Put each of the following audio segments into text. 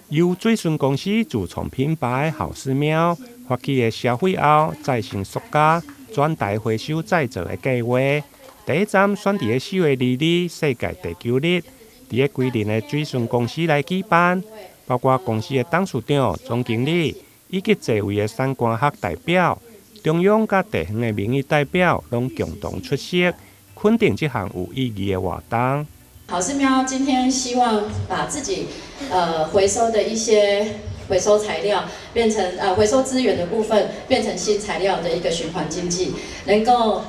由水順公司自創品牌好事喵發起的消費後再生塑膠轉台回收再造的計劃，第一站選佇咧4月22世界地球日，佇咧歸仁的水順公司來舉辦，包括公司的董事長、總經理以及濟位的產官學代表、中央佮地方的民意代表，攏共同出席，肯定這項有意義的活動。好事喵今天希望把自己回收的一些回收材料變成回收資源的部分變成新材料的一個循環經濟，能夠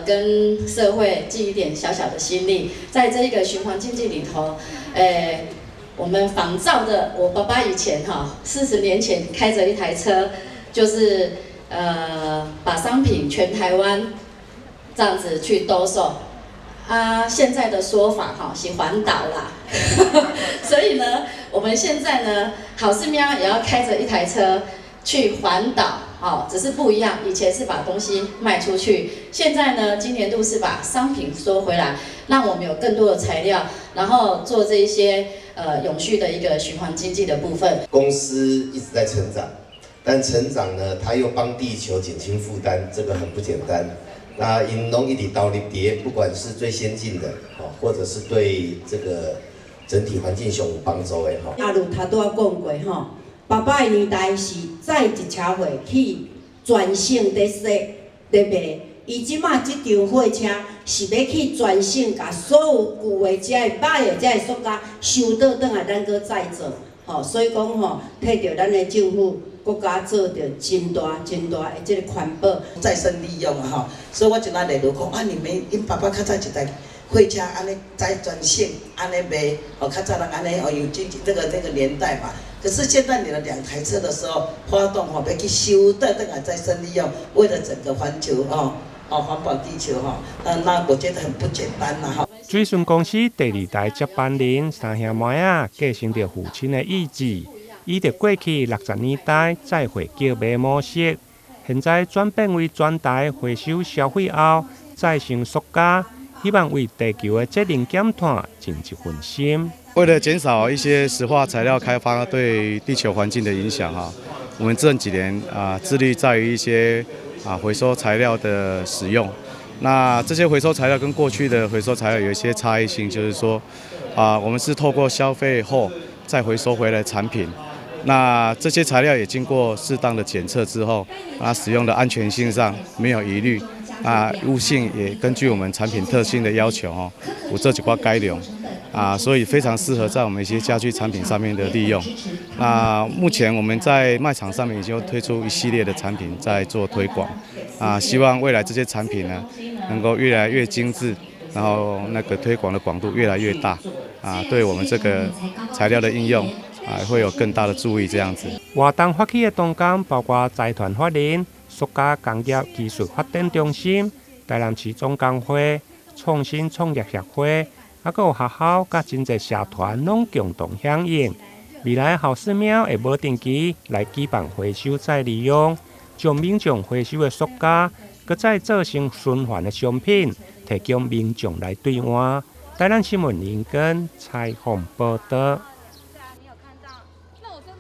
跟社會盡一點小小的心力，在這一個循環經濟裡頭，我們仿照的我爸爸以前哈40年前開著一台車，就是把商品全台灣這樣子去兜售。啊，現在的說法哈是環島啦，所以呢，我們現在呢，好事喵也要開著一台車去環島，哦，只是不一樣，以前是把東西賣出去，現在呢，今年度是把商品收回來，讓我們有更多的材料，然後做這一些永續的一個循環經濟的部分。公司一直在成長，但成長呢，它又幫地球減輕負擔，這個很不簡單。那𪜶攏一直投入佇，不管是最先進的，或者是對這個整體環境上有幫助的吼。阿魯頭拄仔講過吼，爸爸的年代是載一車貨去全省佇踅佇賣，伊這馬這場貨車是欲去全省，共所有舊的這个歹的這个塑膠收倒轉來，咱閣再做，吼，所以講吼，替著咱的政府國家做著真大真大的這個環保再生利用啊吼，所以我一仔例如講啊，你們𪜶爸爸較早一台貨車按呢載全省按呢賣，哦，較早人按呢哦有經濟這個年代嘛。可是現在你的兩台車的時候，發動吼，欲去收倒轉來再生利用，為了整個環球哦，哦環保地球吼，那我覺得很不簡單啦吼。水順公司第二代接班人三兄妹仔繼承著父親的意志，依著過去60年代載貨叫賣模式，現在轉變為全台回收消費後再生塑膠，希望為地球的節能減碳盡一份心。為了減少一些石化材料開發對地球環境的影響，哈，我們這幾年啊致力在於一些回收材料的使用。那這些回收材料跟過去的回收材料有一些差異性，就是說我們是透過消費後再回收回來產品。那這些材料也經過適當的檢測之後，使用的安全性上沒有疑慮，物性也根據我們產品特性的要求，吼，有做一寡改良，所以非常適合在我們一些家居產品上面的利用。那目前我們在賣場上面已經推出一系列的產品在做推廣，希望未來這些產品呢能夠越來越精緻，然後那個推廣的廣度越來越大，對我們這個材料的應用會有更大的注意，這樣子。活動發起的同工包括財團法人、塑膠工業技術發展中心、台南市總工會、創新創業協會，還閣有學校佮真濟社團攏共同響應。未來好事喵會無定期來舉辦回收再利用，將民眾回收的塑膠，閣再做成循環的商品，提供民眾來兌換。台南新聞林根採訪報導。